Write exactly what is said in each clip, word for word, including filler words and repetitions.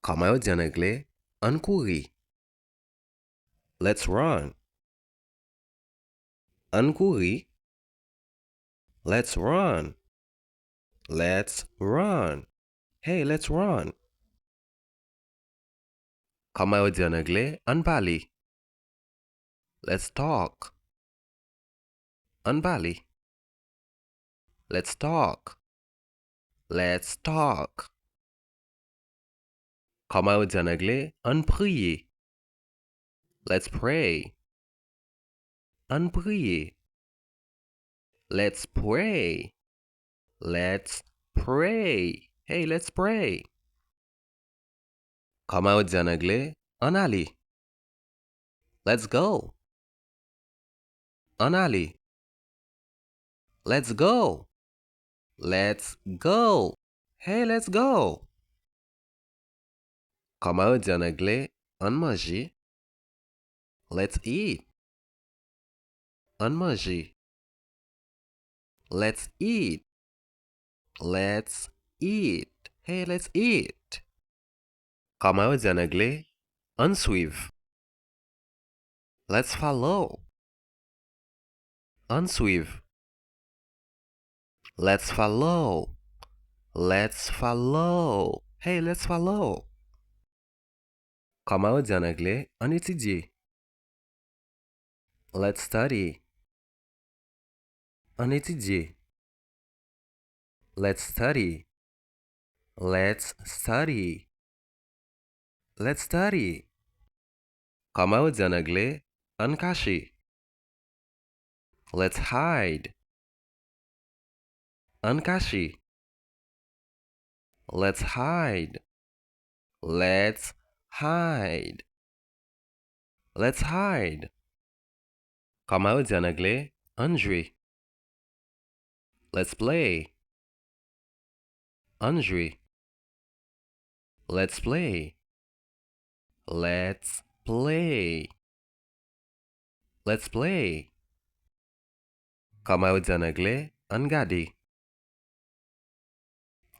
Kòman yo di ann angle, ann kouri? Let's run. Ann kouri. Let's run. Let's run. Hey, let's run. Kòman yo di ann angle, ann pale? Let's talk. Ann pale. Let's talk. Let's talk. Kòman yo di ann angle, ann priye? Let's pray. Ann priye. Let's pray. Let's pray. Hey, let's pray. Kòman yo di ann angle, ann ale? Let's go. Ann ale. Let's go. Let's go. Hey, let's go. Kòman yo di ann angle, ann manje? Let's eat. Ann manje. Let's eat. Let's eat. Hey, let's eat. Kòman yo di ann angle, ann swiv? Let's follow. Ann swiv. Let's follow. Let's follow. Hey, let's follow. Kòman yo di ann angle, ann etidye? Let's study. Ann etidye. Let's study. Let's study. Let's study. Kòman yo di ann angle, ann kache? Let's hide. Ann kache. Let's hide. Let's hide. Let's hide. Kòman yo di ann angle, ann jwe? Let's play. Ann jwe. Let's play. Let's play. Let's play. Kòman yo di ann angle, ann gade?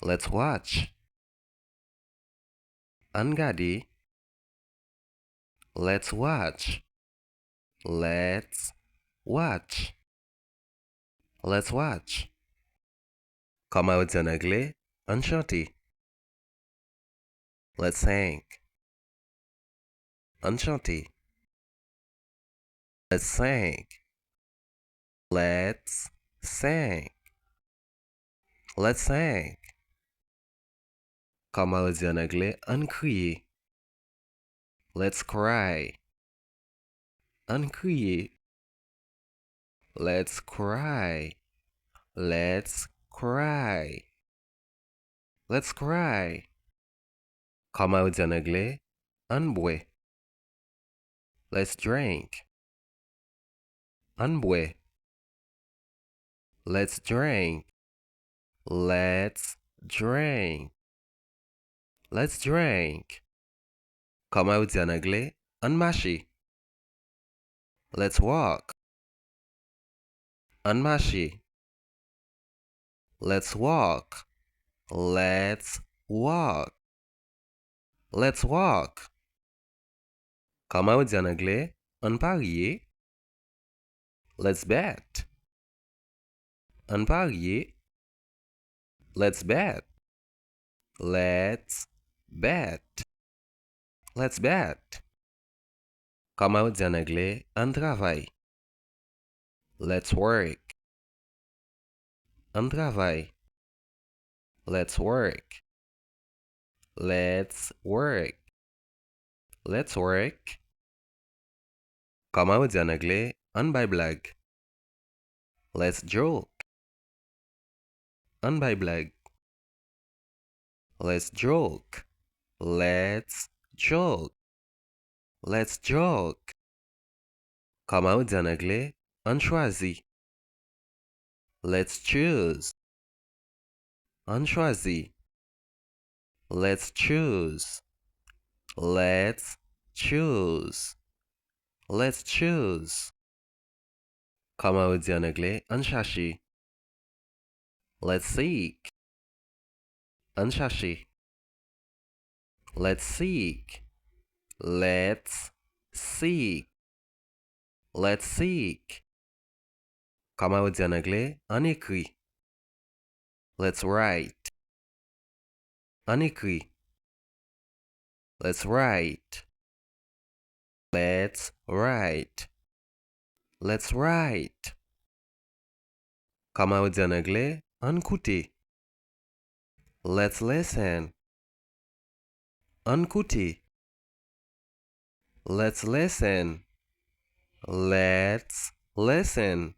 Let's watch. Ann gade. Let's watch. Let's watch. Let's watch. Kòman yo di ann angle, ann chante? Let's sing. Ann chante. Let's sing. Let's sing. Let's sing. Kòman yo di ann angle, ann kriye? Let's cry. Ann kriye. Let's cry. Let's cry. Let's cry. Kòman yo di ann angle, ann bwè? Let's drink. Ann bwè. Let's drink. Let's drink. Let's drink. Kòman yo di ann angle, ann mache? Let's walk. Ann mache. Let's walk. Let's walk. Let's walk. Kòman yo di ann angle, ann parye? Let's bet. Ann parye. Let's bet. Let's bet. Let's bet. Kòman yo di ann angle, ann travay? Let's work. Ann travay. Let's work. Let's work. Let's work. Kòman yo di ann angle, ann bay blag? Let's joke. Ann bay blag. Let's joke. Let's joke. Let's joke. Kòman yo di ann angle, ann chwazi? Let's choose. Ann chwazi. Let's choose. Let's choose. Let's choose. Kòman yo di ann angle, ann chache? Let's seek. Ann chache. Let's seek. Let's seek. Let's seek. Kòman yo di ann anglè? Ann ekri. Let's write. Ann ekri. Let's write. Let's write. Let's write. Kòman yo di ann anglè? Ann koute. Let's listen. Ann koute. Let's listen. Let's listen.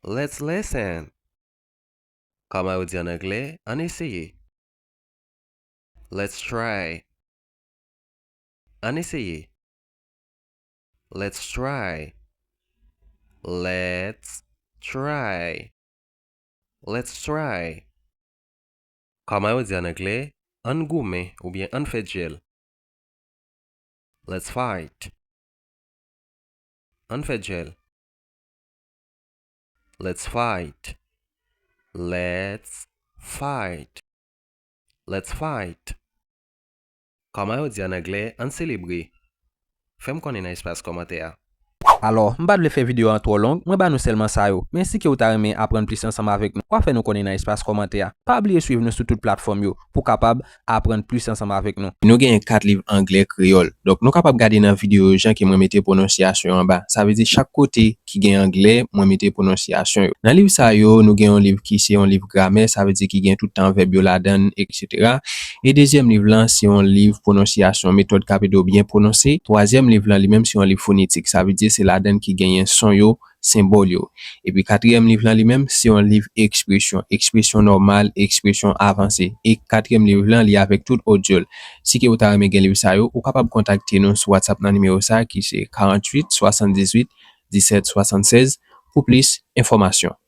Let's listen. Kòman yo di ann anglè? Ann eseye. Let's try. Ann eseye. Let's try. Let's try. Let's try. Kòman yo di ann anglè? Ann goumen oubyen ann fè djèl. Let's fight. Ann fè djèl. Let's fight. Let's fight. Let's fight. Kòman yo di ann anglè? Ann selebre. Fè m konnen nan espas kòmantè a. Alò, m pa t vle fè videyo a twò long, mwen ba nou sèlman sa yo. Men si ke w ta renmen aprann plis ansanm avèk nou, w a fè nou konnen nan espas kòmantè a. Pa bliye swiv nou sou tout platfòm yo pou w kapab aprann plis ansanm avèk nou. Nou genyen kat liv anglè kreyòl. Donk, nou kapab gade nan videyo yo jan ke mwen mete pwononsyasyon anba. Sa vle di chak kote ki gen anglè, mwen mete pwononsyasyon yo. Nan liv sa yo, nou gen yon liv ki se yon liv gramè, sa vle di ki gen tout tan vèb yo ladan l, etsetera. E dezyèm liv lan, se yon liv pwononsyasyon, metòd k ap ede w byen pwononse. Twazyèm liv lan, li menm, se yon liv fonetik, sa vle di se ladan l ki genyen son yo, senbòl yo. Epi katriyèm liv lan, li menm, se yon liv ekspresyon, ekspresyon nòmal, ekspresyon avanse. E katriyèm liv lan, li avèk tout odyo l. Si ke ou ta renmen gen liv sa yo, ou kapab kontakte nou sou WhatsApp nan nimewo sa ki se karanntuit swasanndizuit disèt swasannsèz pou plis enfòmasyon.